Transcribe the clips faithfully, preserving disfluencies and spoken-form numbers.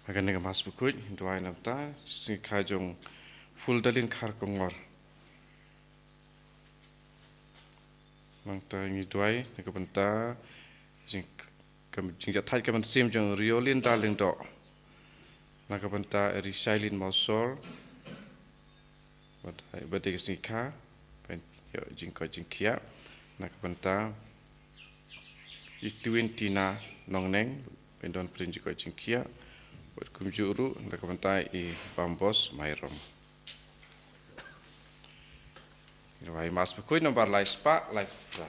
Hakan ka Mass Bakhuid, duwai namar ta, sngikha jong Fuldalin Kharkongor. Nangta ngi duwai, na ka bynta, jing, ka, jingjahthait ka mynsiem jong Riolin Darling Doh. Na ka bynta Eri Shailin Mausor. Bad, bad ka sngikha, ban ïoh jingkoit jingkhiah. Na ka bynta, i Twin Tina Nongneng, ban don pyrshah jingkoit jingkhiah. Bad kumjuh ruh, na ka bynta i Bambos Mairom. Duwai Mass Bakhuid namar lai spah, lai phra.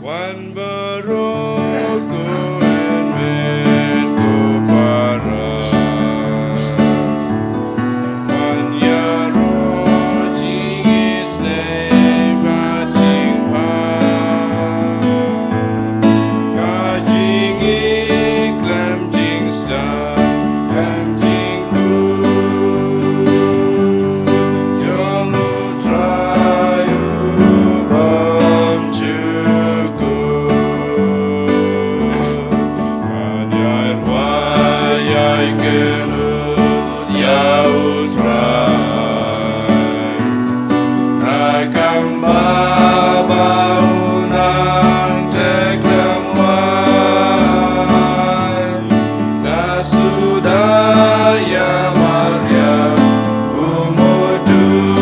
Wan baroh ko hynmen ko para. Wan ïaroh jingisynei bad jingbha. Ka jingïeit khlem jingstad, khlem jingkhuid. Jong U Trai u bym jukut. Ngan ïai rwai ïai kynnoh ïa U Trai. Na ka bynta ba u nang teh khlem wai. Na suda ïa Maria u mudur.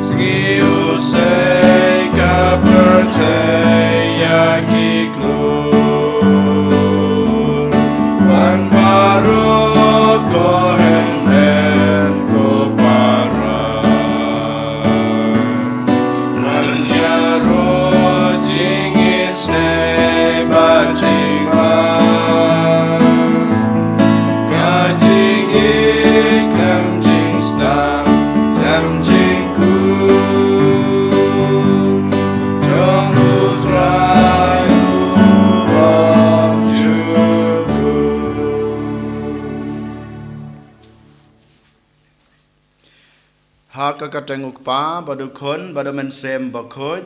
Sngi u sei ka pyrthei ïa ki klur. Wan baroh ko hynmen ko para. Wan ïaroh jingisynei bad jingbha. Ka jingïeit khlem jingstad, khlem jingkhuid. Jong U Trai u bym jukut. Ha ka kyrteng U Kpa, bad U Khun, bad U Mynsiem Bakhuid.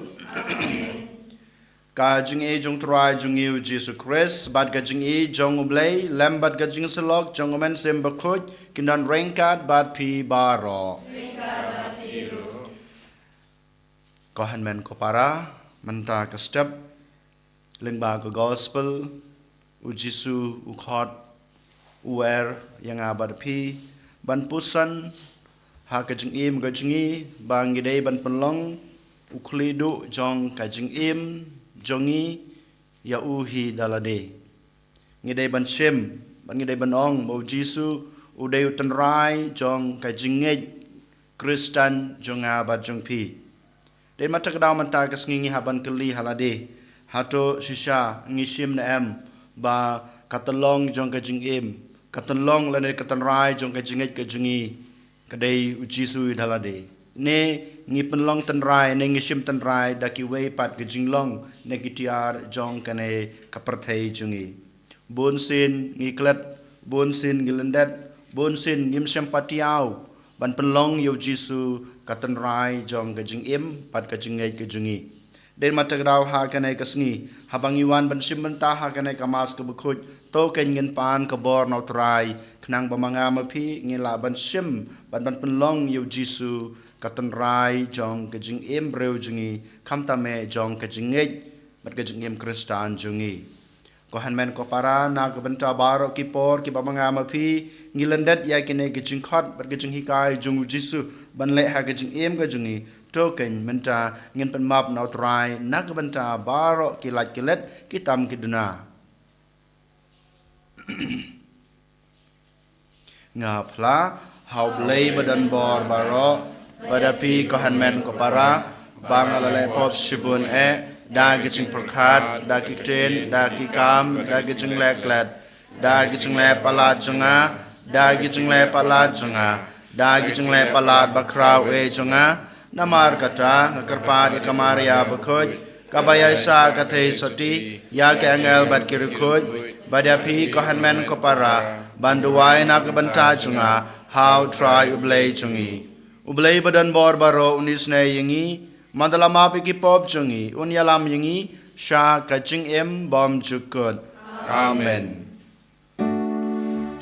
Ka jingïeit jong U Trai jong ngi U Jisu Khrist, bad ka jingïeit jong U Blei, lem bad ka jingsyllok jong U Mynsiem Bakhuid, kin don ryngkat bad phi baroh. Ko hynmen ko para, mynta ka step, lyngba ka gospel, U Jisu u khot, u wer ïa nga bad phi, ban puson ha ka jingim ka jong ngi, ba ngi dei ban pynlong u khlieh duh jong ka jingim jong ngi ïa u hi da lade. Ngi dei ban shim, ba ngi dei ban ong ba U Jisu u dei u tynrai jong ka jingngeit Khristan jong nga bad jong phi. Dei ma ta ka daw mynta ka sngi ngi hap ban kylli ha lade, hato shisha ngi shim ne em ba ka tynlong jong ka jingim, ka tynlong lane ka tynrai jong ka jingngeit ka jong ngi, ka dei U Jisu da lade? Ne ngi pynlong tynrai, ne ngi shim tynrai da kiwei pat ki jinglong ne ki tiar jong kane ka pyrthei jong ngi. Bunsien ngi klet, bunsien ngi lyndet, bunsien ngim shym pat ïoh ban pynlong ïa U Jisu ka tynrai jong ka jingim bad ka jingngeit ka jong ngi. Dei ma ta ka daw ha kane ka sngi, haba ngi wan ban shim bynta ha kane ka Mass ka bakhuid, to kein ngin pan ka bor na U Trai, khnang ba ma nga ma phi ngin lah ban shim bad ban pynlong ïa U Jisu ka tynrai jong ka jingim briew jong ngi, khamtam eh jong ka jingngeit bad ka jingim Khristan jong ngi. Ko hynmen ko para, na ka bynta baroh ki por kiba ma nga ma phi ngi lyndet ïa kine ki jingkhot bad ki jinghikai jong U Jisu ban leh ha ka jingim ka jong ngi, to kein mynta ngin pynmap na U Trai na ka bynta baroh ki lait ki let, ki tam ki duna. Nga phla ha U Blei ba don bor baroh, bad ïa phi ko hynmen ko para, ba nga la leh pop shibun eh, da ki jingpyrkhat, da ki ktien, da ki kam, da ki jingleh klet, da ki jingleh palat jong nga, da ki jingleh palat jong nga, da ki jingleh palat bakhraw eh jong nga. Namar kata nga kyrpad ïa ka Maria bakhuid, kaba ïaisah ka theisotti, ïa ki angel bad ki riewkhuid, bad ïa phi ko hynmen ko para, ban duwai na ka bynta jong nga ha U Trai U Blei jong ngi. U Blei ba don bor baroh un isynei ïa ngi, Manda la map ïa ki pop jong ngi, un ïalam ïa ngi sha ka jingim bymjukut. Amen.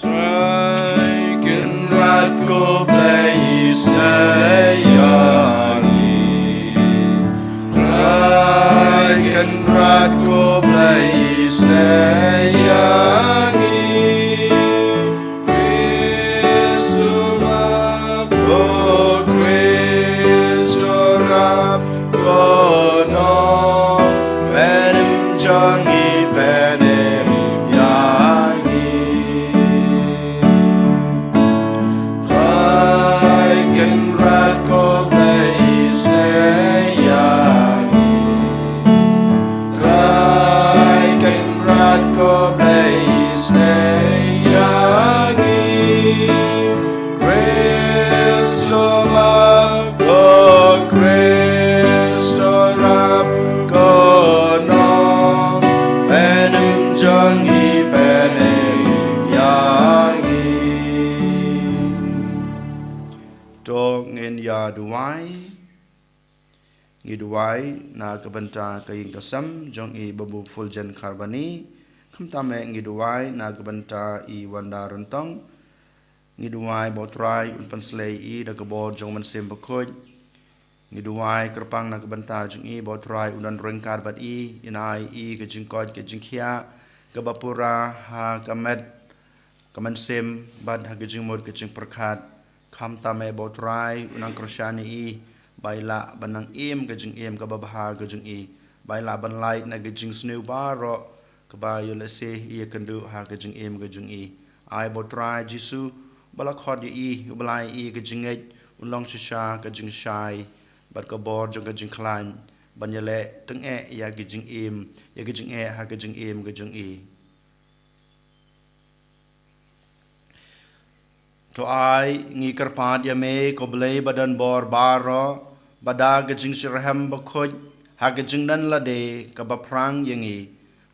Trai Kynrad ko Blei, isnei ïa ngi. Trai Kynrad ko Blei, isnei ïa ngi. Khrist u map, o Khrist u rap, ko nongpynim jong ngi, pynim ïa ngi. Trai Kynrad ko Blei, isnei ïa ngi. Trai Kynrad ko Blei, isnei ïa ngi. Khrist u map, o Khrist u rap, ko nongpynim jong ngi, pynim ïa ngi. To ngin ïa duwai. Ngi duwai na ka bynta ka ïing ka sem jong i Babu Fulgen Kharbani. Khamtam eh ngi duwai na ka bynta i Wanda Ryntong. Ngi duwai ba U Trai un pynslei i da ka bor jong U Mynsiem Bakhuid. Ngi duwai kyrpang na ka bynta jong i ba U Trai un don ryngkat bad i, in ai i ka jingkoit ka jingkhiah kaba pura ha ka met ka mynsiem bad ha ka jingmut ka jingpyrkhat. Khamtam eh ba U Trai un nang kyrshan ïa i ba i lah ban nang im ka jingim kaba bha ka jong i, ba i lah ban lait na ka jingsniew baroh kaba ïoh lehse i ïakynduh ha ka jingim ka jong i. Ai ba U Trai Jisu ba la khot ïa i, u ba la ai ïa i ka jingngeit, un long shisha ka jingshai bad ka bor jong ka jingkhlaiñ ban ïaleh tyngeh ïa ka jingim, ïa ka jingeh ha ka jingim ka jong i. To ai ngi kyrpad ïa me ko Blei ba don bor baroh, ba da ka jingshitrhem bakhuid ha ka jingdon lade kaba phrang ïa ngi,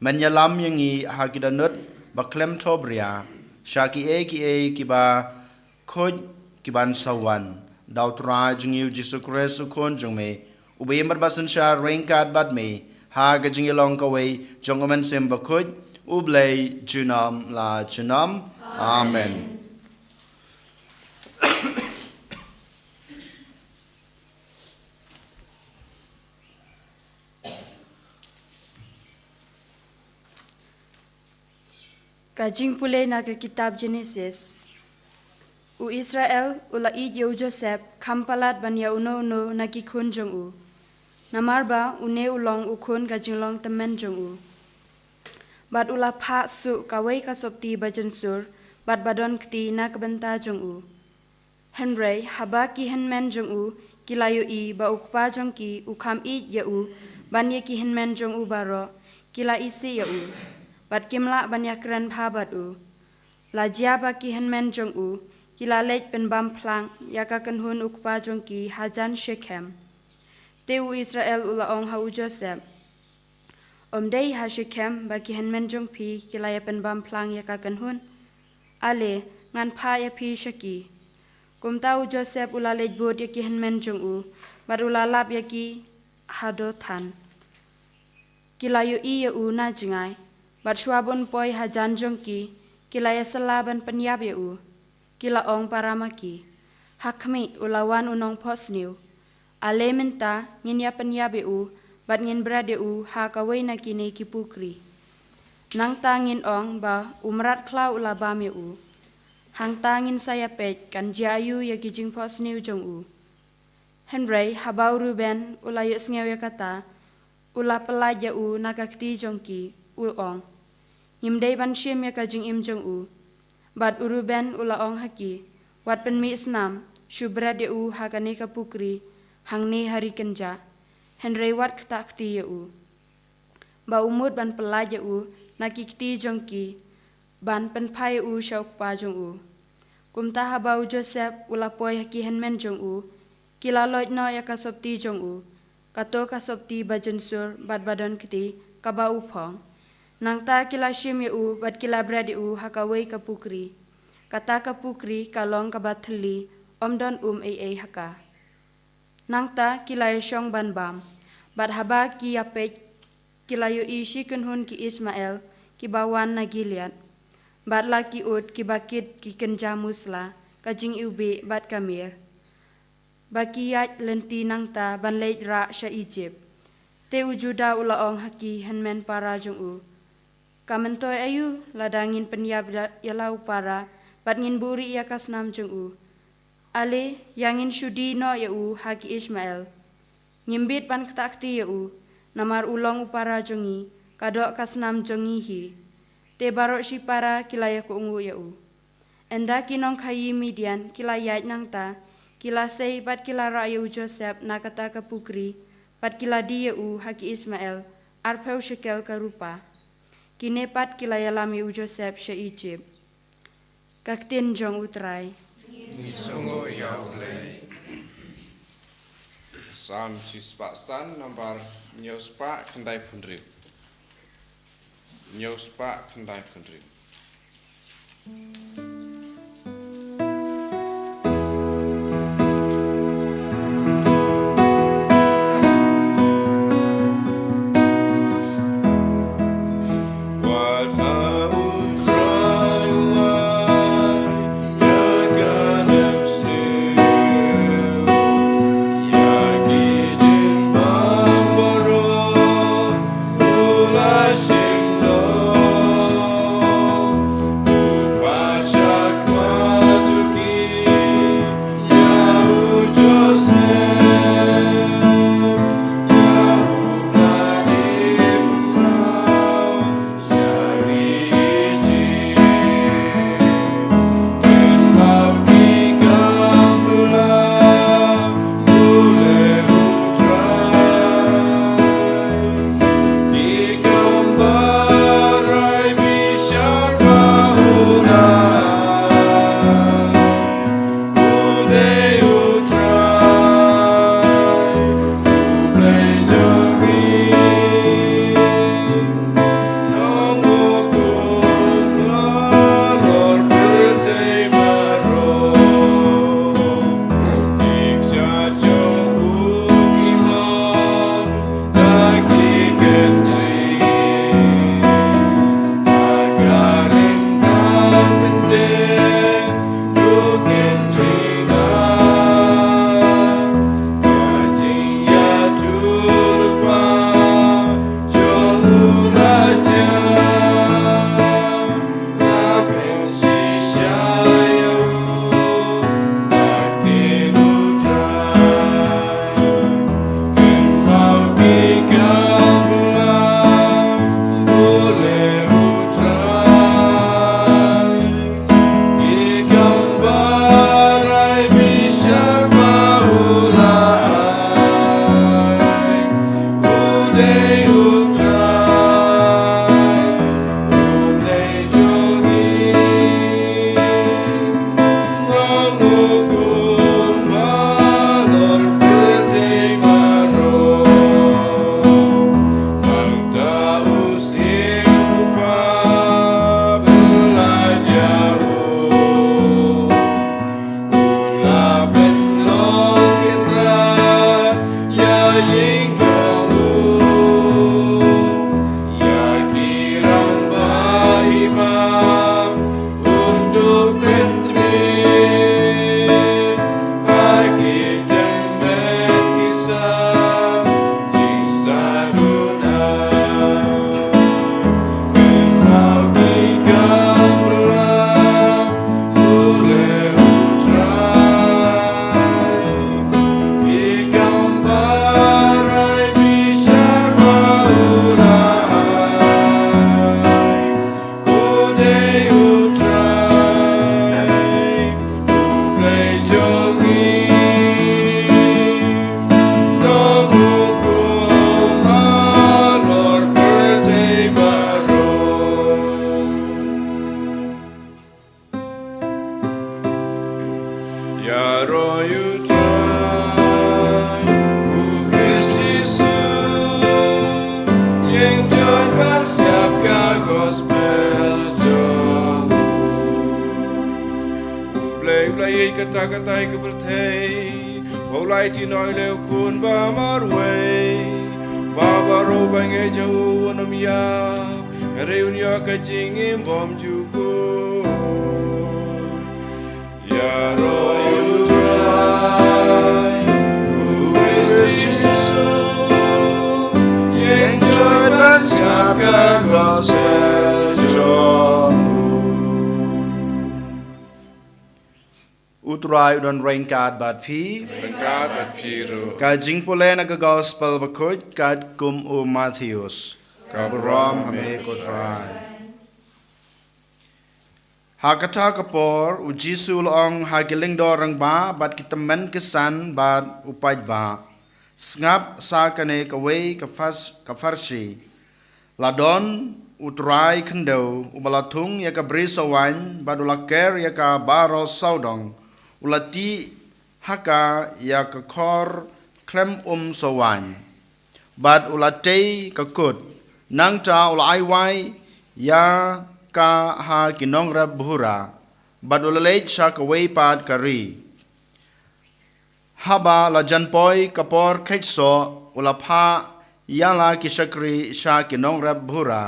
men ïalam ïa ngi ha ki dohnud ba khlem thohbria sha kiei kiei kiba khuid kiban sa wan. Da U Trai jong ngi U Jisu Khrist U Khun jong me, uba im bad ba synshar ryngkat bad me ha ka jingïalong kawei jong U Mynsiem Bakhuid, U Blei junom la junom. Amen. Ka jingpule na ka kitab Jenesis. U Israel u la ïeit ïa u Joseph kham palat ban ïa uno uno na ki khun jong u, namar ba une u long u khun ka jinglong tymmen jong u. Bad u la phah shuh kawei ka sopti ba jynsur bad ba don kti na ka bynta jong u. Hynrei haba ki hynmen jong u ki la ïohi ba u kpa jong ki u kham ïeit ïa u ban ïa ki hynmen jong u baroh, ki la isih ïa u, bad kim lah ban ïakren bha bad u. La jia ba ki hynmen jong u ki la leit pynbam phlang ïa ka kynhun u kpa jong ki hajan Shekhem. Te u Israel u la ong ha u Joseph, Ym dei ha Shekhem ba ki hynmen jong phi ki la ïa pynbam phlang ïa ka kynhun? Ale, ngan phah ïa phi sha ki. Kumta u Joseph u la leit bud ïa ki hynmen jong u, bad u la lap ïa ki ha Dothan. Ki la ïohi ïa u na jngai, bad shuwa ban poi hajan jong ki, ki la ïa syllah ban pynïap ïa u. Ki la ong para ma ki, Ha khmih, u la wan u nongphohsniew. Ale mynta ngin ïa pynïap ïa u, bad ngin bret ïa u ha kawei na kine ki pukri. Nangta ngin ong ba u mrad khlaw u la bam ïa u. Hangta ngin sa ïa peit kan jia aïu ïa ki jingphohsniew jong u. Hynrei haba u Reuben u la ïohsngew ïa kata, u la pyllait ïa u na ka kti jong ki, u ong, Ngim dei ban shim ïa ka jingim jong u. Bad u Reuben u la ong ha ki, Wat pynmih snam, shu bret ïa u ha kane ka pukri, hangne ha ri kynjah, hynrei wat ktah kti ïa u, ba u mut ban pyllait ïa u na ki kti jong ki, ban pynphai ïa u sha u kpa jong u. Kumta haba u Joseph u la poi ha ki hynmen jong u, ki la loit noh ïa ka sopti jong u, kato ka sopti ba jynsur bad ba don kti, kaba u phong. Nangta ki la shim ïa u bad ki la bret ïa u ha kawei ka pukri. Kata ka pukri ka long kaba thylli, ym don um ei ei ha ka. Nangta ki la ïashong ban bam. Bad haba ki ïapeit, ki la ïohi shi kynhun ki Ismael kiba wan na Gilead, bad la ki ud kiba kit ki kynja musla, ka jingiwbih bad ka mir, ba ki ïaid lynti nangta ban leit rah sha Ijipt. Te u Juda u la ong ha ki hynmen para jong u, ka myntoi aïu lada ngin pynïap ïa la u para, bad ngin buhrieh ïa ka snam jong u? Ale, ïa ngin shu die noh ïa u ha ki Ismael. Ngim bit ban ktah kti ïa u, namar u long u para jong ngi, ka doh ka snam jong ngi hi. Te baroh shi para ki la ïakohnguh ïa u. Ynda ki nongkhaïi Midian ki la ïaid nangta, ki la sei bad ki la rah ïa u Joseph na kata ka pukri, bad ki la die ïa u ha ki Ismael, arphew shekel ka rupa. Kine pat ki la ïalam ïa u Joseph sha Ijipt. Ka ktien jong u Trai. Ngi sngewnguh ïa u Blei. Salm shispah san, nambar hynñiew spah khyndai phew hynriew. Hynñiew spah khyndai phew hynriew. Ïaroh ïa u Trai, u Khrist Jisu, ïeng jot ban siap ka gospel jong u. U Blei u la ïeit katta katta ïa ka pyrthei, Ba u la aiti noh ïa u Khun ba marwei, ba baroh ba ngeit ha u un ym ïap, hynrei un ïoh ka jingim bymjukut. Ïaroh ïa u Trai, u Khrist Jisu, ïeng jot ban sngap ka gospel jong u. U Trai u don ryngkat bad phi. Ryngkat bad phi ruh. Ka jingpule na ka gospel bakhuid katkum u Mathaios. Ka burom ha me ko Trai. Ha kata ka por, u Jisu u la ong ha ki lyngdoh rangbah bad ki tymmen ki san bad u paidbah, sngap sa kane kawei ka phas-, ka pharshi. La don u trai khyndew uba la thung ïa ka bri sawaiñ bad u la ker ïa ka baroh sawdong, u la tih ha ka ïa ka khor khlem um sawaiñ. Bad u la tei ka kut, nangta u la ai wai ïa ka ha ki nongrep bhura, bad u la leit sha kawei pat ka ri. Haba la jan poi ka por kheit soh, u la phah ïa la ki shakri sha ki nongrep bhura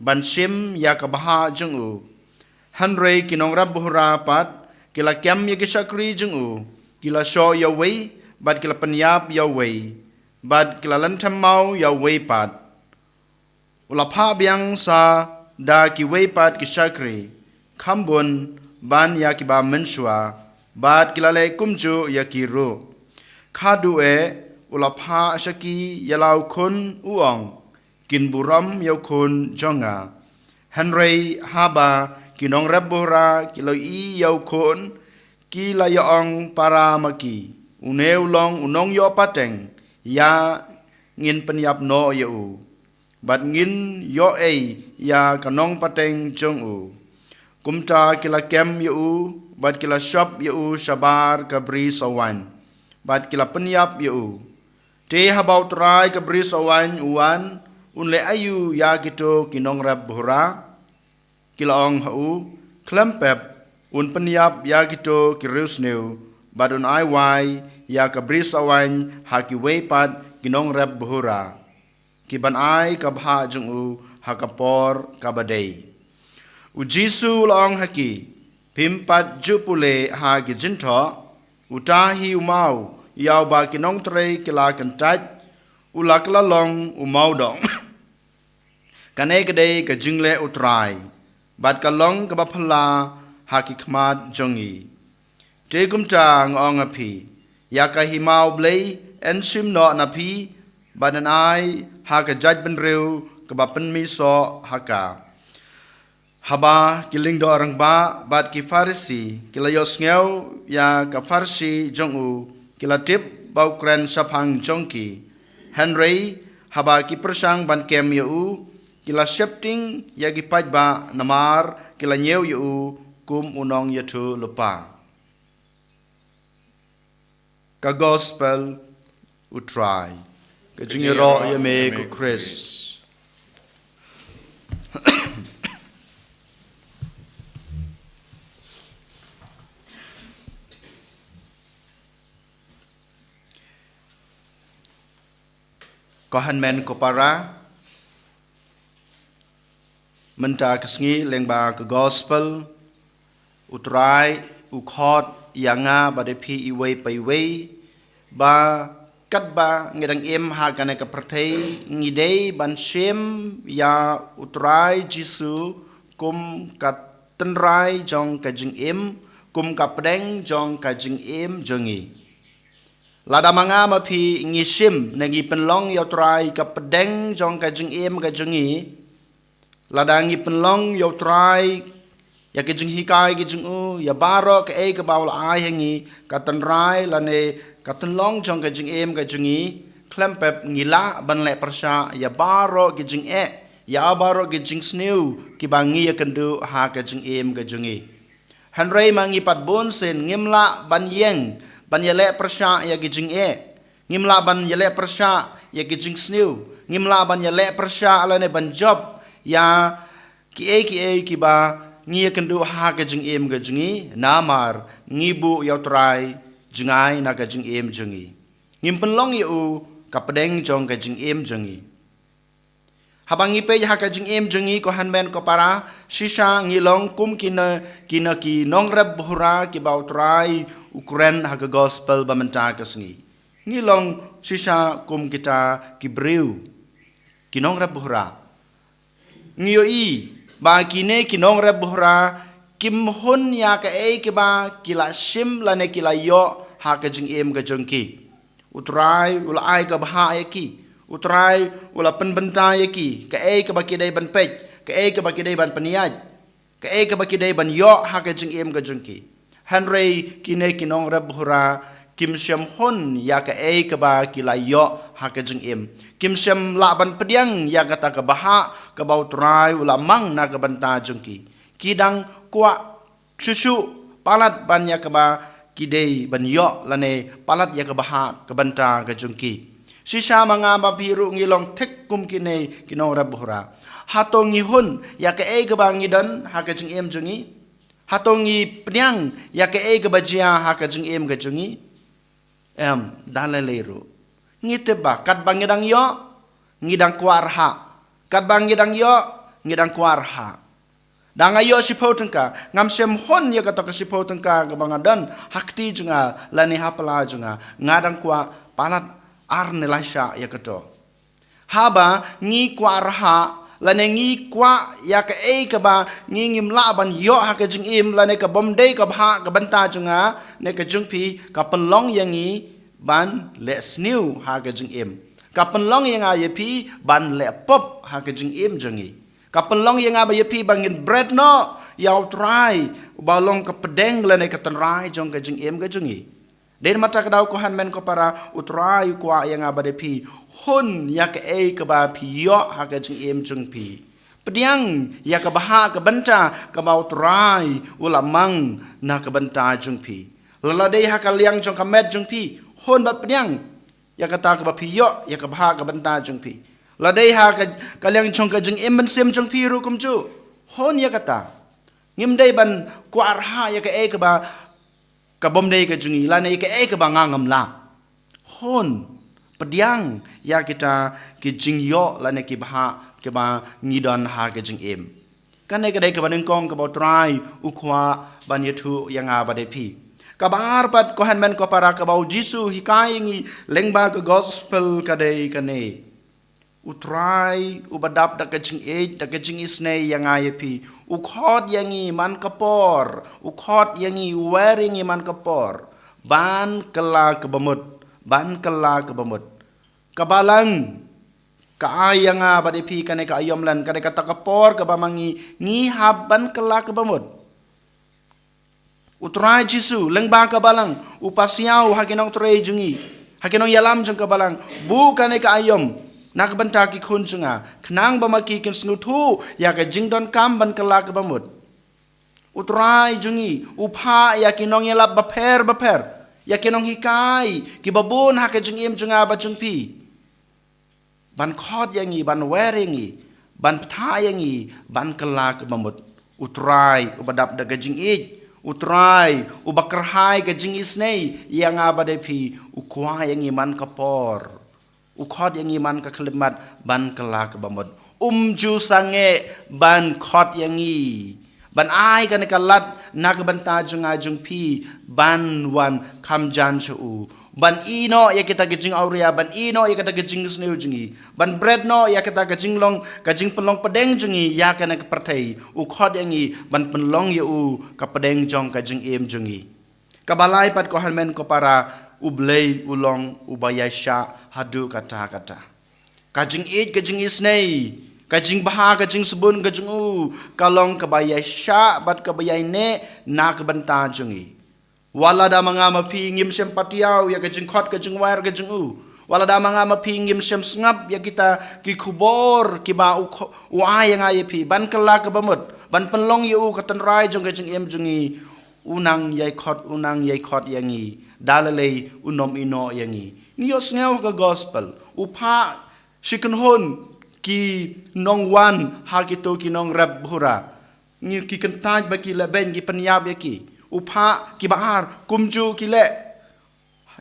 ban shim ïa ka bhah jong u. Hynrei ki nongrep bhura pat ki la kem ïa ki shakri jong u, ki la shoh ïa uwei, bad ki la pynïap ïa uwei, bad ki la lynthem maw ïa uwei pat. U la phah biang sa da kiwei pat ki shakri, kham bun ban ïa kiba mynshuwa, bad ki la leh kumjuh ïa ki ruh. Khatduh eh, u la phah sha ki ïa la u khun, u ong, kin burom ïa u khun jong nga. Hynrei haba ki nongrep bhura ki la ïohi ïa u khun, ki la ïa ong para ma ki, une u long u nongïoh pateng, ïa ngin pynïap noh ïa u, bad ngin ïoh ei ïa ka nongpateng jong u. Kumta ki la kem ïa u, bad ki la shop ïa u shabar ka bri sawaiñ, bad ki la pynïap ïa u. Te haba u trai ka bri sawaiñ u wan, un leh aïu ïa kito ki nongrep bhura? Ki la ong ha u, khlem pep, un pynïap ïa kito ki riewsniew, bad un ai wai ïa ka bri sawaiñ ha kiwei pat ki nongrep bhura, ki ban ai ka bhah jong u ha ka por kaba dei. U Jisu u la ong ha ki, phim pat ju pule ha ki jingthoh, uta hi u maw ïa uba ki nongtrei ki la kyntait, u la kylla long u mawdong. Kane ka dei ka jingleh u Trai, bad ka long kaba phylla ha ki khmat jong ngi. Te kumta nga ong ha phi, ïa ka hima u Blei yn shim noh na phi, bad yn ai ha ka jaitbynriew kaba pynmih soh ha ka. Haba ki lyngdoh rangbah bad ki Pharisi ki la ïohsngew ïa ka pharshi jong u, ki la tip ba u kren shaphang jong ki. Hynrei haba ki pyrshang ban kem ïa u, ki la sheptieng ïa ki paidbah namar ki la ñiew ïa u kum u nongïathuhlypa. Ka gospel u Trai. Ka jingïaroh ïa me ko Khrist. Ko hynmen ko para, mynta ka sngi lyngba ka gospel u Trai u khot ïa nga bad ïa phi iwei pa iwei, ba katba ngi dang im ha kane ka pyrthei ngi dei ban shim ïa u Trai Jisu kum ka tynrai jong ka jingim, kum ka pdeng jong ka jingim jong ngi. Lada ma nga ma phi ngi shim ne ngi pynlong ïa u Trai ka pdeng jong ka jingim ka jong ngi, lada ngi pynlong ïa u Trai, ïa ka jinghikai ka jong u, ïa baroh kaei kaba u la ai ha ngi, ka tynrai lane ka tynlong jong ka jingim ka jong ngi, khlem pep ngi lah ban leh pyrshah ïa baroh ki jingeh, ïa baroh ki jingsniew kiba ngi ïakynduh ha ka jingim ka jong ngi. Hynrei ma ngi pat bun sien ngim lah ban ïeng ban ïaleh pyrshah ïa ki jingeh. Ngim lah ban ïaleh pyrshah ïa ki jingsniew. Ngim lah ban ïaleh pyrshah lane ban jop ïa kiei kiei kiba ngi ïakynduh ha ka jingim ka jong ngi, namar ngi buh ïa u Trai jngai na ka jingim jong ngi. Ngim pynlong ïa u ka pdeng jong ka jingim jong ngi. Haba ngi peit ha ka jingim jong ngi ko hynmen ko para, shisha ngi long kum kine, kine ki nongrep bhura kiba u Trai u kren ha ka gospel ba mynta ka sngi. Ngi long shisha kum kita ki briew, ki nongrep bhura. Ngi ïohi ba kine ki nongrep bhura kim hun ïa kaei kaba ki la shim lane ki la ïoh ha ka jingim ka jong ki. U Trai u la ai ka bhah ïa ki. U Trai u la pynbynta ïa ki kaei kaba ki dei ban peit, kaei kaba ki dei ban pynïaid, kaei kaba ki dei ban ïoh ha ka jingim ka jong ki. Hynrei kine ki nongrep bhura kim shym hun ïa kaei kaba ki la ïoh ha ka jingim. Kim shym lah ban pdiang ïa kata ka bhah kaba u Trai u la mang na ka bynta jong ki. Ki dang kwah shuh shuh palat ban ïa kaba ki dei ban ïoh lane palat ïa ka bhah ka bynta ka jong ki. Shisha ma nga ma phi ruh ngi long thik kum kine ki nongrep bhura. Hato ngi hun ïa kaei kaba ngi don ha ka jingim jong ngi? Hato ngi pdiang ïa kaei kaba jia ha ka jingim ka jong ngi? Em, da lei lei ruh. Ngi tip ba katba ngi dang ïoh, ngi dang kwah rhah. Katba ngi dang ïoh, ngi dang kwah rhah. Da nga ïoh shiphew tyngka, ngam shym hun ïa kato ka shiphew tyngka kaba nga don ha kti jong nga lane ha pla jong nga, nga dang kwah palat ar ne lai shah ïa kato. Haba ngi kwah rhah lane ngi kwah ïa kaei kaba ngi ngim lah ban ïoh ha ka jingim lane ka bym dei ka bhah ka bynta jong nga ne ka jong phi, ka pynlong ïa ngi ban leh sniew ha ka jingim. Ka pynlong ïa nga ïa phi ban leh pop ha ka jingim jong ngi. Ka pynlong ïa nga bad ïa phi ba ngin bret noh ïa u Trai uba long ka pdeng lane ka tynrai jong ka jingim ka jong ngi. Dei namar kata ka daw ko hynmen ko para, u Trai u kwah ïa nga bad ïa phi, hun ïa kaei kaba phi ïoh ha ka jingim jong phi. Pdiang ïa ka bhah ka bynta kaba u Trai u la mang na ka bynta jong phi. Lada dei ha ka liang jong ka met jong phi, hun bad pdiang ïa kata kaba phi ïoh ïa ka bhah ka bynta jong phi. Lada dei ha ka, ka liang jong ka jingim mynsiem jong phi ruh kumjuh, hun ïa kata. Ngim dei ban kwah rhah ïa kaei kaba ka bym dei ka jong ngi lane ïa kaei kaba nga ngam lah. Hun, pdiang ïa kita ki jingïoh lane ki bhah kiba ngi don ha ka jingim. Kane ka dei kaba nyngkong kaba u Trai u kwah ban ïathuh ïa nga bad ïa phi. Kaba ar pat ko hynmen ko para kaba u Jisu u hikai ïa ngi lyngba ka gospel ka dei kane. U Trai uba dap da ka jingïeit da ka jingisynei ïa nga ïa phi, u khot ïa ngi man ka por, u khot ïa ngi, u wer ïa ngi man ka por ban kylla kaba mut, ban kylla kaba mut. Ka Balang ka ai ïa nga bad ïa phi kane ka aïom lan, ka dei kata ka por kaba ma ngi ngi hap ban kylla kaba mut. U Trai Jisu lyngba ka Balang u pasiaw ha ki nongtrei jong ngi, ha ki nongïalam jong ka Balang, buh kane ka aïom na ka bynta ki khun jong nga, khnang ba ma ki kin sngewthuh ïa ka jingdonkam ban kylla kaba mut. U Trai jong ngi u phah ïa ki nongïalap bapher bapher, ïa ki nonghikai kiba bun ha ka jingim jong nga bad jong phi, ban khot ïa ngi, ban wer ïa ngi, ban bthah ïa ngi ban kylla kaba mut. U Trai uba dap da ka jingïeit, u Trai uba kyrhai ka jingisynei ïa nga bad ïa phi, u kwah ïa ngi man ka por, u khot ïa ngi man ka khyllipmat ban kylla kaba mut. Um ju sangeh ban khot ïa ngi, ban ai kane ka lad na ka bynta jong nga jong phi ban wan kham jan sha u, ban ïeh noh ïa kita ki jingawria, ban ïeh noh ïa kita ki jingsniew jong ngi, ban bret noh ïa kita ki jinglong, ki jingpynlong pdeng jong ngi ïa kane ka pyrthei. U khot ïa ngi ban pynlong ïa u ka pdeng jong ka jingim jong ngi. Kaba lai pat ko hynmen ko para, U Blei u long uba ïaishah haduh katta katta. Ka jingïeit, ka jingisynei, ka jingbha, ka jingsbun ka jong u ka long kaba ïaishah bad kaba ïaineh na ka bynta jong ngi. Wat lada ma nga ma phi ngim shym patiaw ïa ka jingkhot ka jingwer ka jong u, wat lada ma nga ma phi ngim shym sngap ïa kita ki khubor kiba u kho-, u ai ïa nga ïa phi ban kylla kaba mut, ban pynlong ïa u ka tynrai jong ka jingim jong ngi, u nang ïai khot, u nang ïai khot ïa ngi. Da lei lei un ym ïeh noh ïa ngi. Ngi ïohsngew ha ka gospel, u phah shi kynhun ki nongwan ha kito ki nongrep bhura. Ngi ki kyntait ba ki leh beiñ, ki pynïap ïa ki. U phah kiba ar kumjuh ki leh.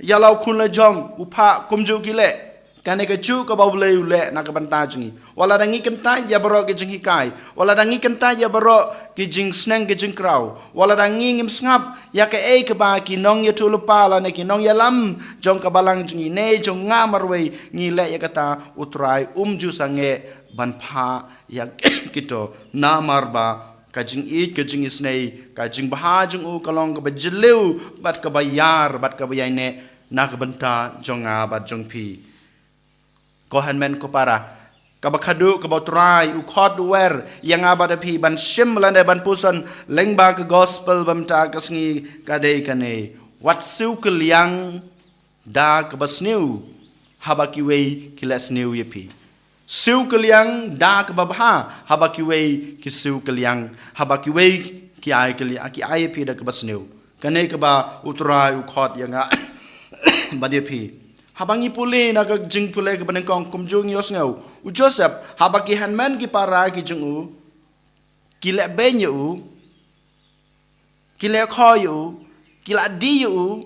ïa la u khun la jong, u phah kumjuh ki leh. Kane ka juh kaba U Blei u leh na ka bynta jong ngi. Wat lada ngi kyntait ïa baroh ki jinghikai, wat lada ngi kyntait ïa baroh ki jingsneng ki jingkraw, wat lada ngi ngim sngap ïa kaei kaba ki nongïathuhlypa lane ki nongïalam jong ka balang jong ngi ne jong nga marwei ngi leh ïa kata, U Trai um ju sangeh ban phah ïa kito, namar ba ka jingïeit, ka jingisynei, ka jingbha jong u ka long kaba jylliew bad kaba ïar bad kaba ïaineh na ka bynta jong nga bad jong phi. Ko hynmen ko para, kaba khadduh kaba U Trai u khot u wer ïa nga bad ïa phi ban shim lane ban puson lyngba ka gospel ba mynta ka sngi ka dei kane: Wat siew kylliang da kaba sniew, haba kiwei ki leh sniew ïa phi. Siew kylliang da kaba bha, haba kiwei ki siew kylliang, haba kiwei ki ai kylliang, ki ai ïa phi da kaba sniew. Kane kaba U Trai u khot ïa nga bad ïa phi. Haba ngi pule na ka jingpule kaba nyngkong kumjuh ngi ïohsngew, u Joseph, haba ki hynmen ki para ki jong u ki leh beiñ ïa u, ki leh khoi ïa u, ki la die ïa u,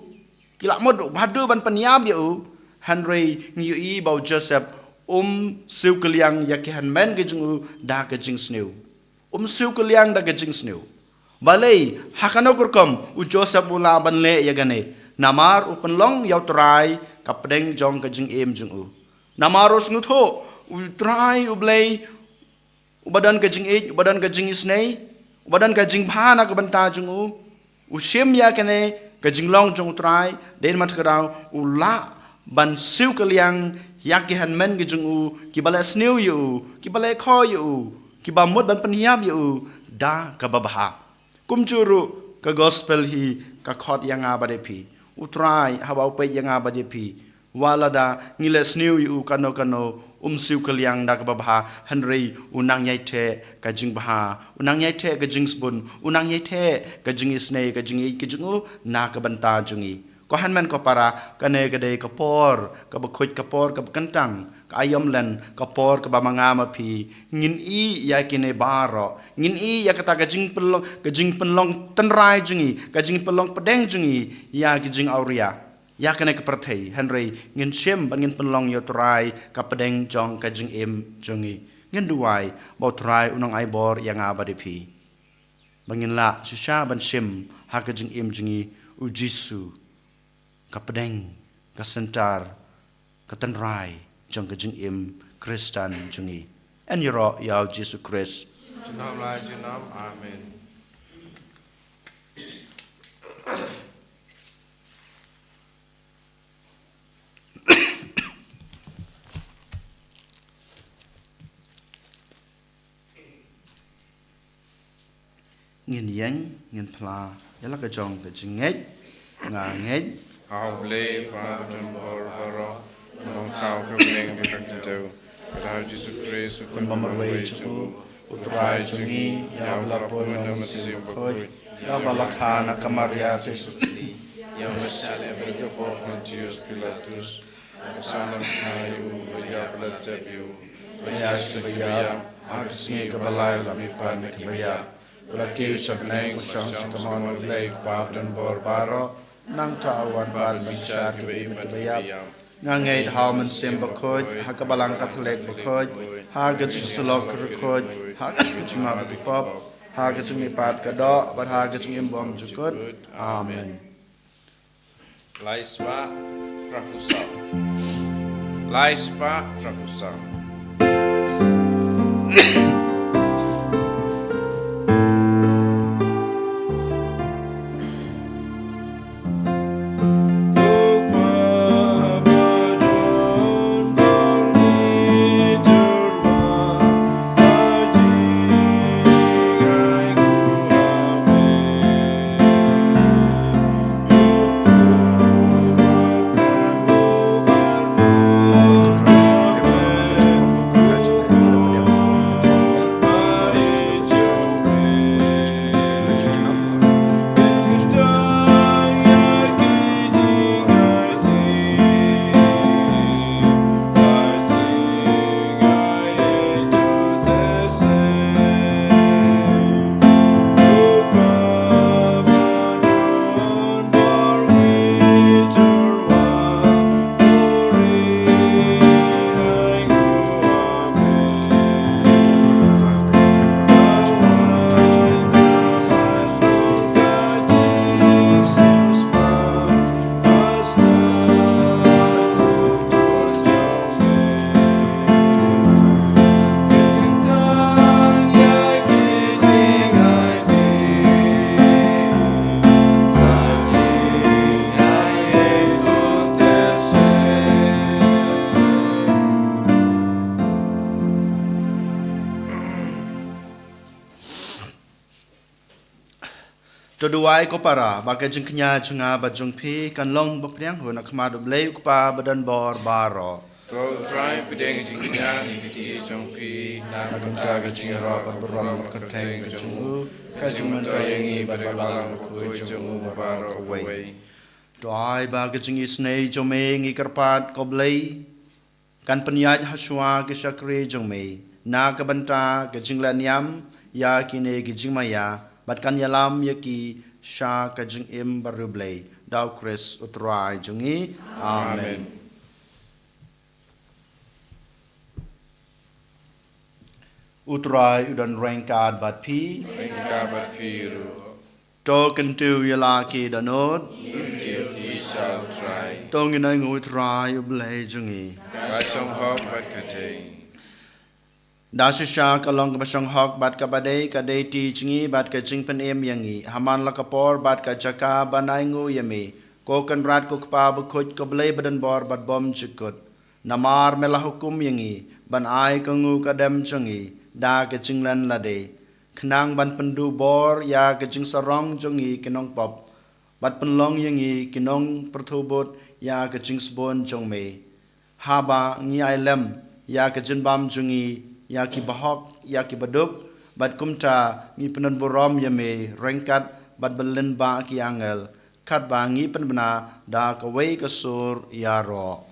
ki la mut bha haduh ban pynïap ïa u, hynrei ngi ïohi ba u Joseph um siew kylliang ïa ki hynmen ki jong u da ka jingsniew. Um siew kylliang da ka jingsniew. Balei? Ha kano ka rukom u Joseph u lah ban leh ïa kane? Namar u pynlong ïa U Trai ka pdeng jong ka jingim jong u. Namar u sngewthuh U Trai U Blei uba don ka jingïeit, uba don ka jingisynei, uba don ka jingbha na ka bynta jong u, u shim ïa kane ka jinglong jong U Trai, dei namar kata u lah ban siew kylliang ïa ki hynmen ki jong u kiba leh sniew ïa u, kiba leh khoi ïa u, kiba mut ban pynïap ïa u da kaba bha. Kumjuh ruh ka gospel hi ka khot ïa nga bad ïa phi. U Trai haba u peit ïa nga bad ïa phi, wat lada ngi leh sniew ïa u kano kano, um siew kylliang da kaba bha, hynrei u nang ïai theh ka jingbha, u nang ïai theh ka jingsbun, u nang ïai theh ka jingisynei, ka jingïeit ka jong u na ka bynta jong ngi. Ko hynmen ko para, kane ka dei ka por kaba khuid, ka por kaba kyntang, ka aïom len, ka por kaba ma nga ma phi ngin ïeh ïa kine baroh, ngin ïeh ïa kata ka jingpynlong, ka jingpynlong tynrai jong ngi, ka jingpynlong pdeng jong ngi ïa ki jingawria. Ïa kane ka pyrthei, hynrei ngin shim bad ngin pynlong ïa U Trai ka pdeng jong ka jingim jong ngi. Ngin duwai ba U Trai un nang ai bor ïa nga bad ïa phi ba ngin lah shisha ban shim ha ka jingim jong ngi U Jisu, ka pdeng, ka center, ka tynrai jong ka jingim Khristan jong ngi. Yn ïaroh ïa U Jisu Khrist. Junom la junom. Amen. Ngin ïeng, ngin phla ïa la ka jong ka jingngeit. Nga ngeit ha U Blei Kpa badonbor baroh, u nongthaw ka bneng bad ka khyndew, bad ha U Jisu Khrist, u Khun ba marwei jong u, U Trai jong ngi, ïa uba la pun na u Mynsiem Bakhuid, ïa uba la kha na ka Maria Theisotti, ïa uba shah leh beit ha ka por Pontius Pilatus, ba sah lam kha ïa u, ba ïap, ba la tep ïa u, ba ïaid sha kaba ïap, ha ka sngi kaba lai u la mihpat na kiba ïap, u la kiew sha bneng, u shong sha kamon U Blei Kpa badonbor baroh, nangta u wan pat ban bishar kiba im bad kiba ïap. Nga ngeit ha U Mynsiem Bakhuid, ha ka Balang Katholik bakhuid, ha ka jingsyllok bakhuid, ha ka jingmap ki pop, ha ka jingmihpat ka doh, bad ha ka jingim bymjukut. Amen. Lai spah, phra phew saw. Lai spah, phra phew saw. To duwai ko para, ba ka jingkñia jong nga bad jong phi kan long ba pdiang hun ha khmat U Blei U Kpa badonbor baroh. To U Trai pdiang jingkñia ha kti jong phi, na ka bynta ka jingïaroh bad burom bad kyrteng ka jong u, ka jingmyntoi ïa ngi bad ka balang bakhuid jong u baroh kawei. To ai ba ka jingisynei jong me, ngi kyrpad ko Blei, kan pynïaid ha shuwa ki shakri jong me na ka bynta ka jingleh niam ïa kine ki jingmaïa, bad kan ïalam ïa ki sha ka jingim bariewblei. Da U Khrist U Trai jong ngi. Amen. Amen. U Trai u don ryngkat bad phi. Ryngkat bad phi ruh. To kyntu ïa la ki dohnud. Kyntu ïa ki sha U Trai. To ngin ainguh ïa U Trai U Blei jong ngi. Ka shong hok bad ka dei. Da shisha ka long kaba shong hok bad kaba dei, ka dei ti jong ngi bad ka jingpynim ïa ngi. Ha man la ka por bad ka jaka ban ainguh ïa me, ko Kynrad ko Kpa bakhuid, ko Blei badonbor bad bymjukut. Namar me la hukum ïa ngi ban ai ka nguh ka dem jong ngi da ka jinglen lade, khnang ban pynduh bor ïa ka jingsarong jong ngi ki nongpop, bad pynlong ïa ngi ki nongpyrthuh bud ïa ka jingsbun jong me. Haba ngi ai lem ïa ka jingbam jong ngi ïa ki bahok, ïa ki baduk, bad kumta ngi pyndonburom ïa me ryngkat bad ba lyngba ki angel, katba ngi pynbna da kawei ka sur ïaroh.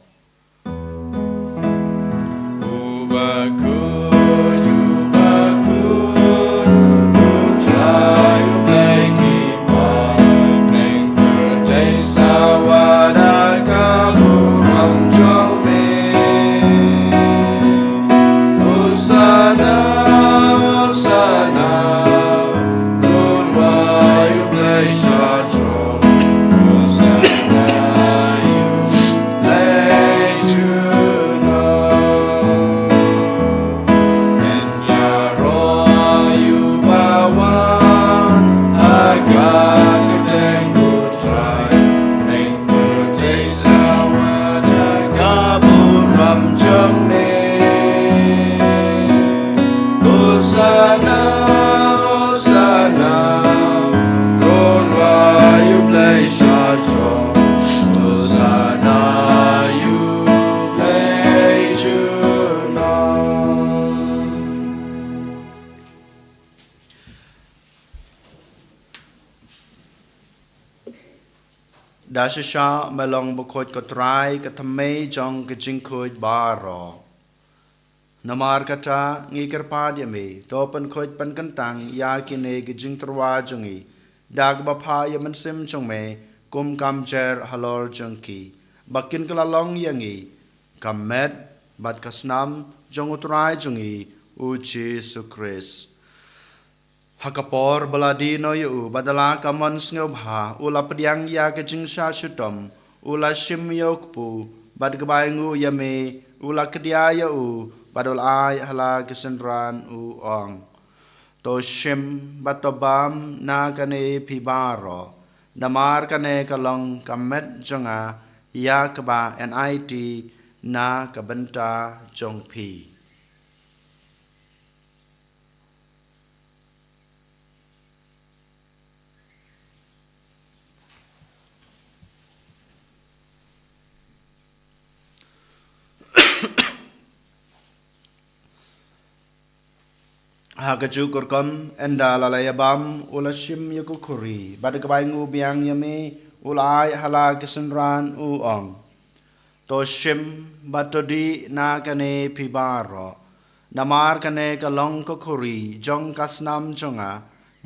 Hosanna, Hosanna, Khun Blei Shatro, Hosanna, ïa U Blei junom. Da shisha me long bakhuid ko Trai, ka thymmei jong ka jingkhuid baroh. Namar kata ngi kyrpad ïa me, to pynkhuid pynkyntang ïa kine ki jingtyrwa jong ngi da kaba phah ïa u Mynsiem jong me kum ka mjer halor jong ki, ba kin kylla long ïa ngi ka met bad ka snam jong U Trai jong ngi U Jisu Khrist. Ha ka por ba la die noh ïa u, bad da la ka mon sngewbha u la pdiang ïa ka jingshah shitom, u la shim ïa u kpu, bad kaba ainguh ïa me u la kdia ïa u, bad u la ai ha la ki synran, u ong: To shim bad to bam na kane phi baroh, namar kane ka long ka met jong nga, ïa kaba yn aiti na ka bynta jong phi. Ha kajuh ka rukom, ynda la la ïa bam, u la shim ïa ka khuri, bad kaba ainguh biang ïa me u la ai ha la ki synran, u ong: To shim bad to dih na kane phi baroh, namar kane ka long ka khuri jong ka snam jong nga,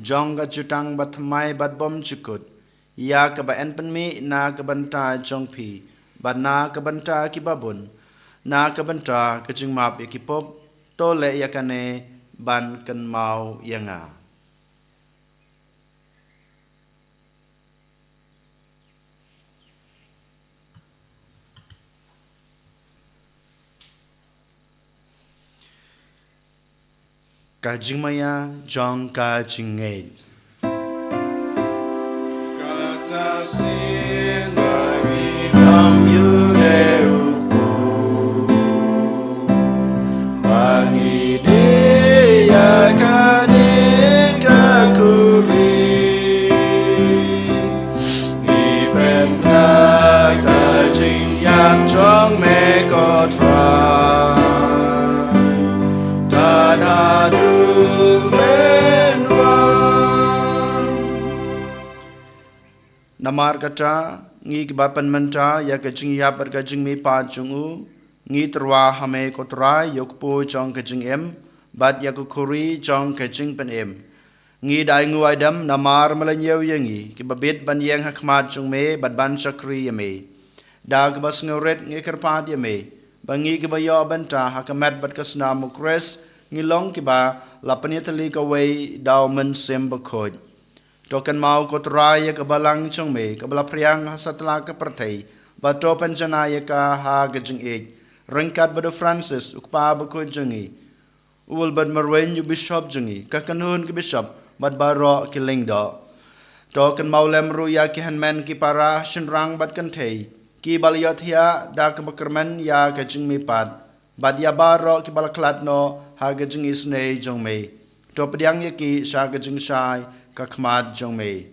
jong ka jutang bathymmai bad bymjukut, ïa kaba yn pynmih na ka bynta jong phi bad na ka bynta kiba bun, na ka bynta ka jingmap ïa ki pop. To leh ïa kane ban kynmaw ïa nga. Ka jingmaïa jong ka jingngeit. Kata sien ba ngi bam ïa u Blei u kpu, ba ngi dih ïa kane ka khuri. Namar kata, ngi kiba pynmynta ïa ka jingïap bad ka jingmihpat jong u, ngi tyrwa ha me ko Trai ïa u kpu jong ka jingim bad ïa ka khuri jong ka jingpynim. Ngi da ainguh aidem namar me la ñiew ïa ngi kiba bit ban ïeng ha khmat jong me bad ban shakri ïa me. Da kaba sngewrit ngi kyrpad ïa me ba ngi kiba ïoh bynta ha ka met bad ka snam u Khrist ngi long kiba la pynïatylli kawei da u Mynsiem Bakhuid. To kynmaw ko Trai ïa ka balang jong me kaba la phriang ha satlak ka pyrthei, bad to pynjanai ïa ka ha ka jingïeit, ryngkat bad u Francis u kpa bakhuid jong ngi, u Wilbert Marwein u bishop jong ngi, ka kynhun ki bishop bad baroh ki lyngdoh. To kynmaw lem ruh ïa ki hynmen ki para shynrang bad kynthei kiba la ïohthiah da kaba kyrmen ïa ka jingmihpat, bad ïa baroh kiba la khlad noh ha ka jingisynei jong me. To pdiang ïa ki sha ka jingshai ka khmat jong me.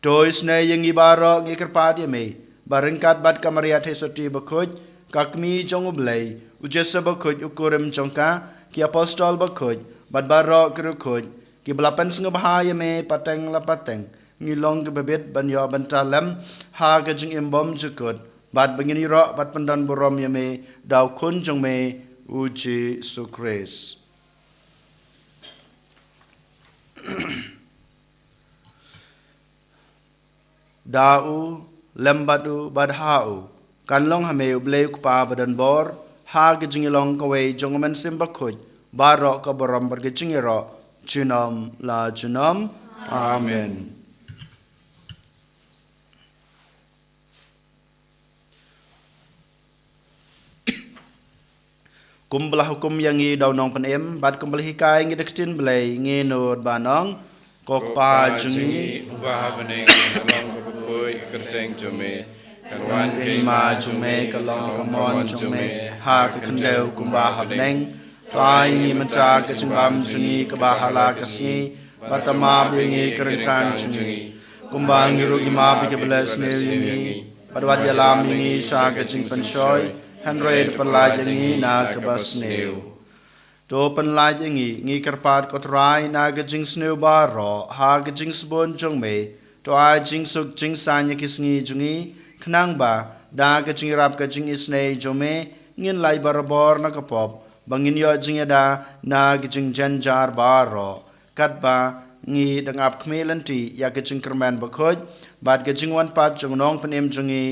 To isynei ïa ngi baroh, ngi kyrpad ïa me ba ryngkat bad ka Maria Theisotti bakhuid, ka Kmie jong u Blei, u Joseph bakhuid u kurim jong ka, ki apostol bakhuid bad baroh ki riewkhuid kiba la pynsngewbha ïa me pateng la pateng, ngi long kiba bit ban ïoh bynta lem ha ka jingim bymjukut, bad ba ngin ïaroh bad pyndonburom ïa me da u Khun jong me u Jisu Khrist. Da u, lem bad u, bad ha u, kan long ha me u Blei u Kpa badonbor, ha ka jingïalong kawei jong u Mynsiem Bakhuid, baroh ka burom bad ka jingïaroh junom la junom. Amen. Kumba la hukum ïa ngi da u Nongpynim bad kumba la hikai ngi da ka ktien Blei, ngi nud ban ong: Ko Kpa jong ngi uba ha bneng, ka long kaba khuid, ka kyrteng jong me, kan wan ka hima jong me, ka long ka mon jong me ha ka khyndew kumba ha bneng. To ai ngi mynta ka jingbam jong ngi kaba ha la ka sngi, bad to map ïa ngi ka ryngkang jong ngi, kumba ngi ruh ngi map ïa kiba leh sniew ïa ngi, bad wat ïalam ïa ngi sha ka jingpynshoi, hynrei to pynlait ïa ngi na kaba sniew. To pynlait ïa ngi, ngi kyrpad ko Trai, na ka jingsniew baroh ha ka jingsbun jong me, to ai jingsuk jingsaiñ ïa ki sngi jong ngi, khnang ba da ka jingïarap ka jingisynei jong me ngin lait barabor na ka pop, ba ngin ïoh jingïada na ka jingjynjar baroh, katba ngi dang ap khmih lynti ïa ka jingkyrmen bakhuid bad ka jingwan pat jong u Nongpynim jong ngi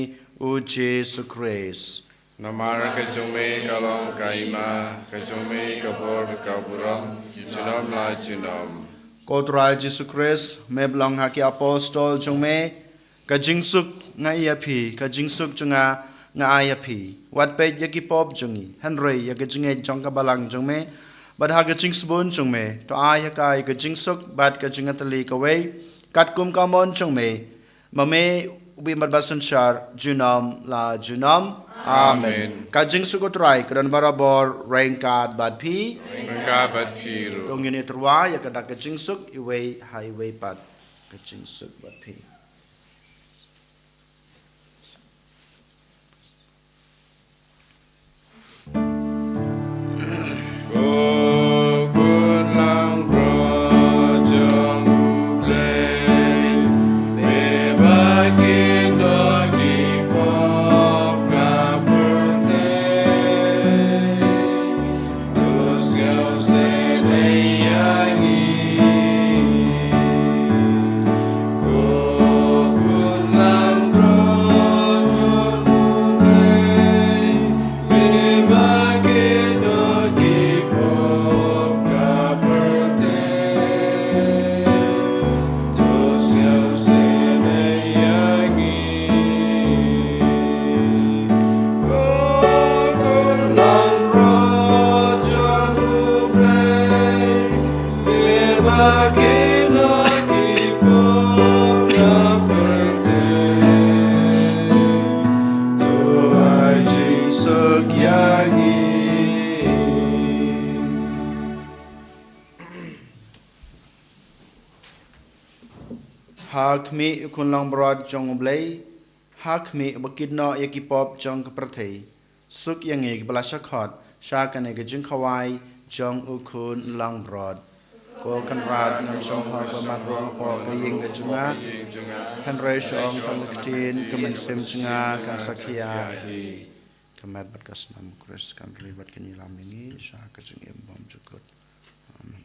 u Jisu Khrist. Namar ka jong me ka long ka hima, ka jong me ka bor bad ka burom, junom la junom. Ko Trai Jisu Khrist, me ba la ong ha ki apostol jong me, ka jingsuk nga ai ïa phi, ka jingsuk jong nga nga ai ïa phi. Wat peit ïa ki pop jong ngi, hynrei ïa ka jingngeit jong ka balang jong me. Bad ha ka jingsbun jong me, to ai ha ka, ai ka jingsuk bad ka jingïatylli kawei, katkum ka mon jong me, ma me u ba im bad ba synshar junom la junom. Amen. Amen. Ka jingsuk u Trai ka don barabor ryngkat bad phi. Ryngkat bad phi ruh. To ngin ïatyrwa ïa ka da ka jingsuk iwei ha iwei pat. Ka jingsuk bad phi. Ha khmih u Khun langbrot jong U Blei, ha khmih uba kit noh ïa ki pop jong ka pyrthei. Suk ïa ngi kiba la shah khot sha kane ka jingkhawai jong u Khun langbrot. Ko Kynrad, ngam shym hok ba mat ruh nga hapoh ka ïing ka jong nga, hynrei shu ong tang ka ktien, ka mynsiem jong nga kan sa khia hi. Ka met bad ka snam u Khrist kan ri bad kan ïalam ïa ngi sha ka jingim bymjukut. Amen.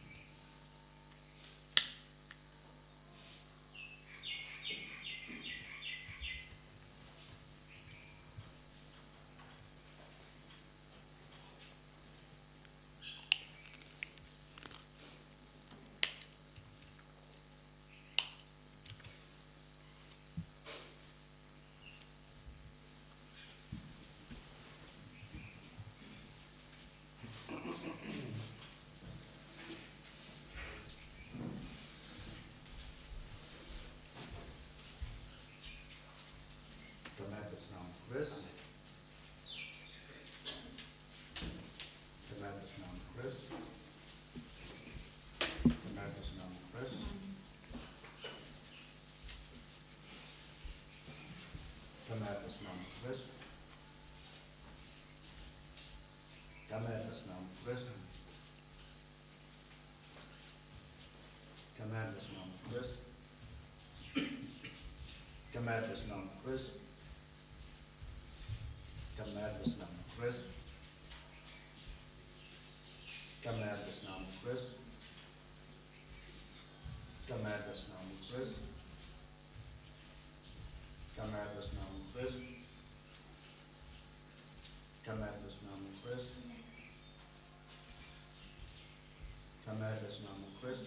Ka met bad snam u Khrist. Ka met bad snam u Khrist. Ka met bad snam u Khrist. Ka met bad snam u Khrist. Ka met bad snam u Khrist. Ka met bad snam u Khrist. Ka met bad snam u Khrist. Ka met bad snam u Khrist. Ka met bad snam u Khrist. Ka met bad snam u Khrist. Ka met bad snam u Khrist. Ka met bad snam u Khrist.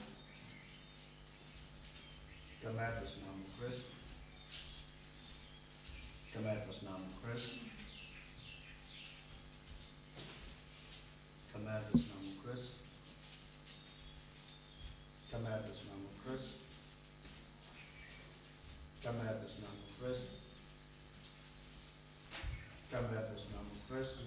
Ka met bad snam u Khrist. Ka met bad snam u Khrist. Ka met bad snam u Khrist. Ka met bad snam u Khrist. Ka met bad snam u Khrist. Ka met bad snam u Khrist. Ka met bad snam u Khrist.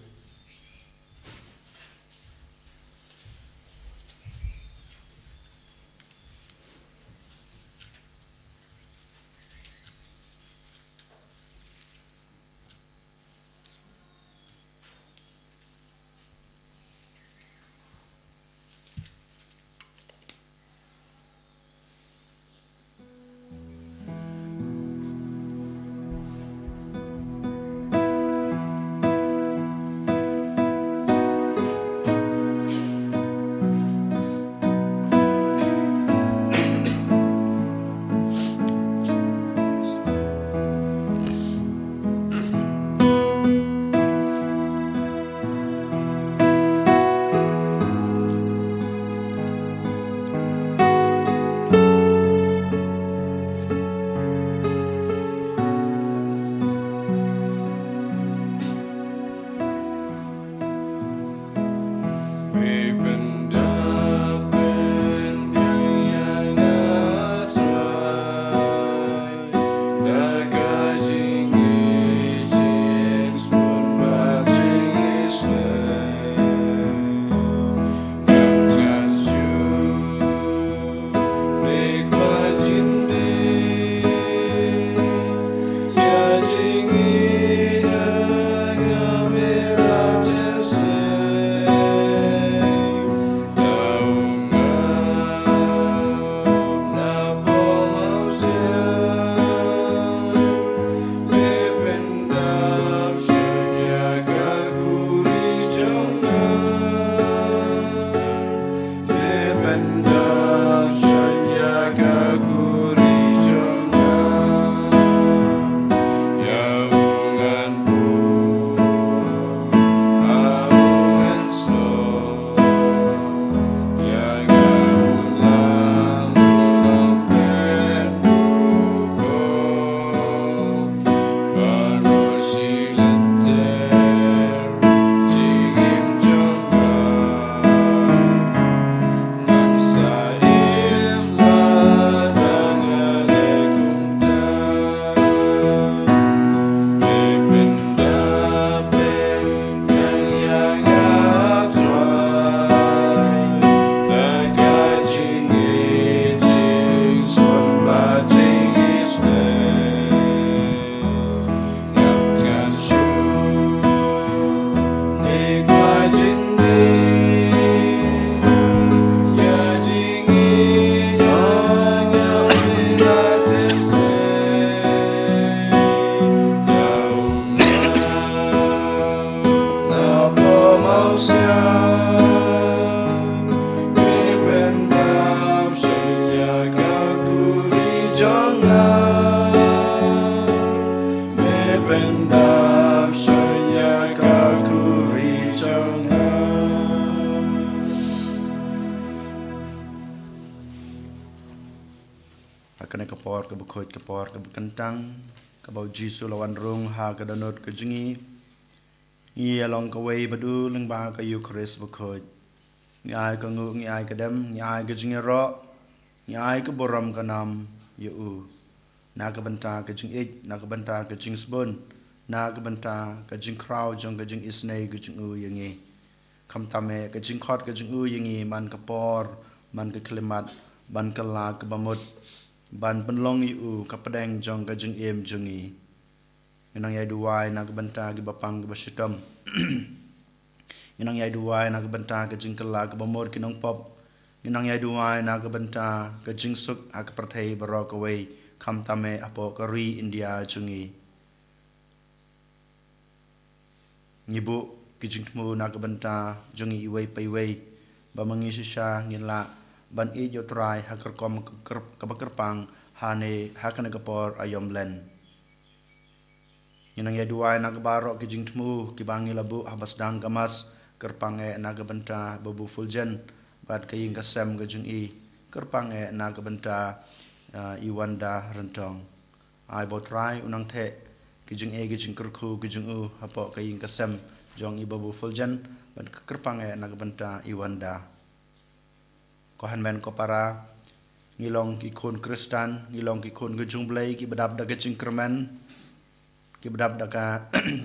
Ha kane ka por kaba khuid, ka por kaba kyntang, kaba u Jisu u la wan rung ha ka dohnud ka jong ngi, ngi ïa long kawei bad u lyngba ka Eukharist bakhuid. Ngi ai ka nguh, ngi ai ka dem, ngi ai ka jingïaroh, ngi ai ka burom ka nam ïa u, na ka bynta ka jingïeit, na ka bynta ka jingsbun, na ka bynta ka jingkhraw jong ka jingisynei ka jong u ïa ngi. Khamtam eh ka jingkhot ka jong u ïa ngi man ka por, man ka khyllipmat, ban kylla kaba mut, ban pynlong ïa u ka pdeng jong ka jingim jong ngi. Ngi nang ïai duwai na ka bynta kiba pang kiba shitom. Ngi nang ïai duwai na ka bynta ka jingkylla kaba mut ki nongpop. Ngi nang ïai duwai na ka bynta ka jingsuk ha ka pyrthei baroh kawei, khamtam eh hapoh ka ri India jong ngi. Ngi buh ki jingthmu na ka bynta jong ngi iwei pa iwei, ba ma ngi shisha ngin lah ban ïeit ïa u Trai ha ka rukom kaba kyrpang, hane ha kane ka por aïom Lent. Ngi nang ïai duwai na ka baroh ki jingthmu kiba ngi la buh haba sdang ka Mass, kyrpang eh na ka bynta Babu Fulgen bad ka ïing ka sem ka jong i, kyrpang eh na ka bynta, ah, i Wanda Ryntong. Ai ba u Trai un nang theh ki jingeh ki jingkyrkhu ki jong u hapoh ka ïing ka sem jong i Babu Fulgen, bad kyrpang eh na ka bynta i Wanda. Ko hynmen ko para, ngi long ki khun Khristan, ngi long ki khun ka jong u Blei kiba dap da ka jingkyrmen, kiba dap da ka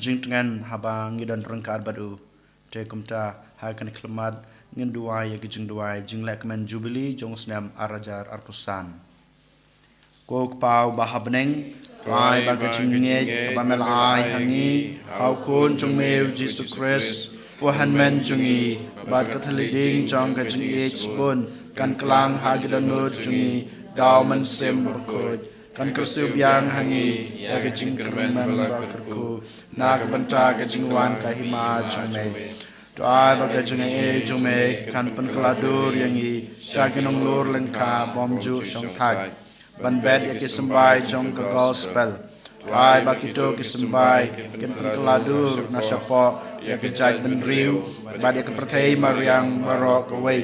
jingtngen haba ngi don ryngkat bad u. Te kumta, ha kane ka khyllipmat ngin duwai ïa ka jingduwai jinglehkmen Jubili jong u snem ar hajar arphew san. Ko Kpa uba ha bneng, to ai ba ka jingngeit kaba me la ai ha ngi ha u Khun jong me u Jisu Khrist, u hynmen jong ngi, bad ka thylliej ding jong ka jingïeit sbun, kan kylla ha ki dohnud jong ngi da u Mynsiem Bakhuid, kan kyrsiew biang ha ngi ïa ka jingkyrmen ba kyrkhu na ka bynta ka jingwan ka hima jong me. To ai ba ka jingaiei jong me kan pynkylla dur ïa ngi sha ki nonglur lyngkha bym ju shongthait, ban bet ïa ki symbai jong ka Gospel. To ai ba kito ki symbai kin pynkylla dur na shapoh ïa ka jaitbynriew bad ïa ka pyrthei mariang baroh kawei,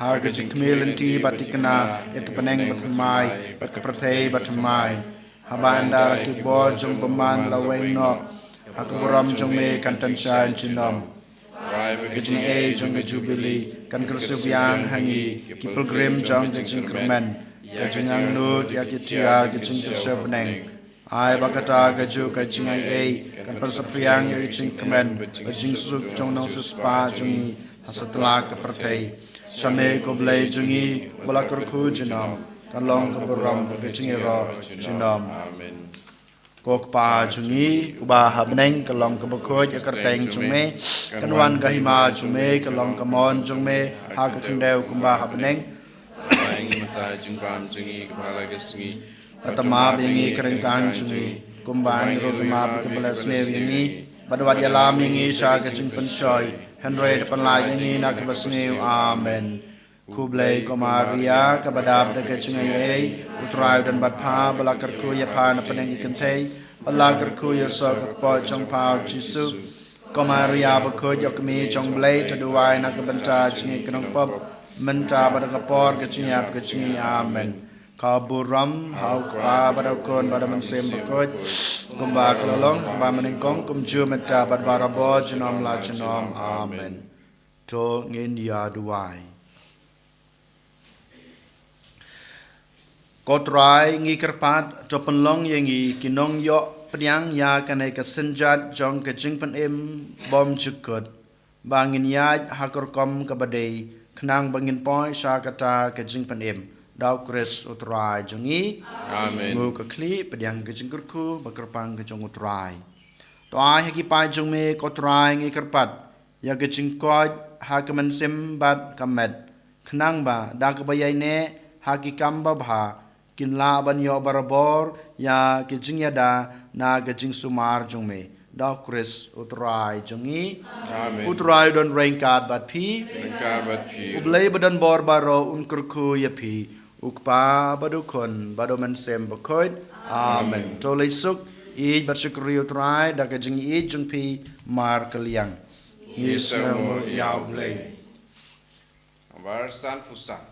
ha ka jingkhmih lynti bad thikna ïa ka bneng bathymmai bad ka pyrthei bathymmai. Haba ynda la ki bor jong bymman la weng noh, ha ka burom jong me kan tan shai junom. Ka jingaiei jong ka Jubili kan kyrsiew biang ha ngi ki pilgrim jong ka jingkyrmen, ka jingangnud ïa ki tiar ka jingkyrsiew bneng. Ai ba kata kajuh ka jingaiei kan pynsaphriang ïa ka jingkmen bad jingsuk jong u nongsiewspah jong ngi ha satlak ka pyrthei. Sha me ko Blei jong ngi, ba la kyrkhu junom, kan long ka burom bad ka jingïaroh junom. Amen. Ko Kpa jong ngi uba ha bneng, ka long kaba khuid ïa ka kyrteng jong me, kan wan ka hima jong me, ka long ka mon jong me ha ka khyndew kumba ha bneng. Ai ngi mynta ka jingbam jong ngi kaba ha la ka sngi, bad map ïa ngi ka ryngkang jong ngi, kumba ngi ruh ngi map ïa kiba la sniew ïa ngi. Bad wat ïalam ïa ngi sha ka jingpynshoi, hynrei da pynlait ïa ngi na kaba sniew. Amen. Khublei ko Maria, kaba dap da ka jingaiei, u Trai u don bad pha, ba la kyrkhu ïa pha na pdeng ki kynthei, ba la kyrkhu ïa u soh ka kpoh jong pha u Jisu. Ko Maria bakhuid, ïa ka kmie jong u Blei, to duwai na ka bynta jong ngi ki nongpop, mynta bad ha ka por ka jingïap ka jong ngi. Amen. Ka burom ha u Kpa bad ha u Khun bad ha u Mynsiem Bakhuid, kumba ka la long ha kaba mynnyngkong, kumjuh mynta bad barabor, junom la junom. Amen. To ngin ïa duwai. Ko Trai ngi kyrpad, to pynlong ïa ngi ki nongïoh pdiang ïa kane ka synjat jong ka jingpynim bymjukut, ba ngin ïaid ha ka rukom kaba dei, khnang ba ngin poi sha kata ka jingpynim. Da u Khrist u Trai jong ngi. Amen. Nguh ka khlieh, pdiang ka jingkyrkhu, ba kyrpang ka jong u Trai. To ai ha ki paid jong me ko Trai ngi kyrpad ïa ka jingkoit ha ka mynsiem bad ka met, khnang ba da kaba ïaineh ha ki kam babha, kin lah ban ïoh barabor ïa ki jingïada na ka jingsumar jong me. Da u Khrist u Trai jong ngi. Amen. U Trai u don ryngkat bad phi. Ryngkat bad phi. U Blei ba don bor baroh un kyrkhu ïa phi, u Kpa bad u Khun bad u Mynsiem Bakhuid. Amen. Amen. To leit suk, ïeit bad shukri u Trai da ka jingïeit jong phi markylliang. Ngi sngewbha ïa u Blei. Bar san phew san.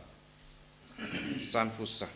San phew san.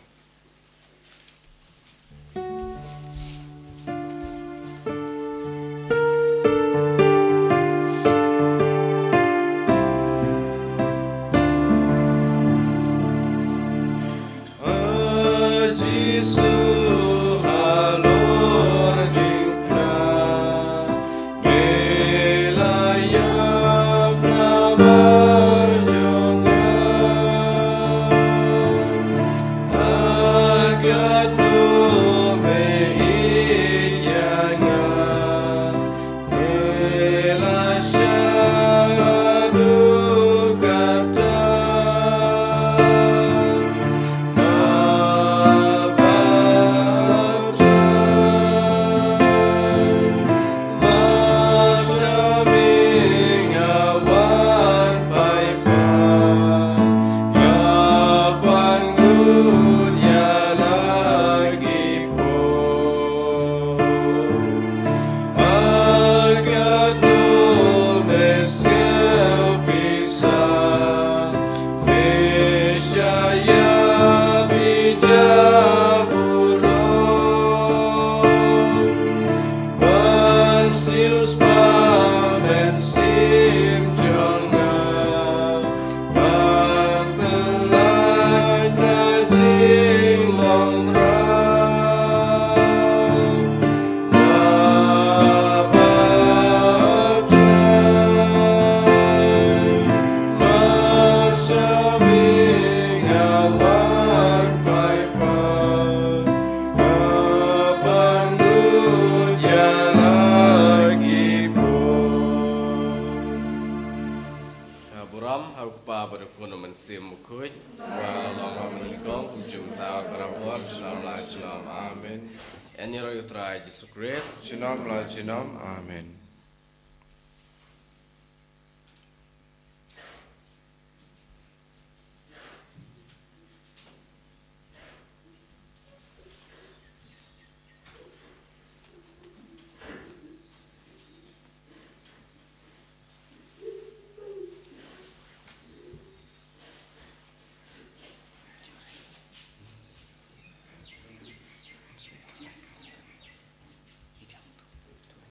Ha u Kpa bad u Khun bad u Mynsiem Bakhuid. Ba la long mynnyngkong, kumjuh mynta, barabor, junom la junom. Amen. Ïa ngi ruh ïa u Trai Jisu Khrist. Junom la junom. Amen.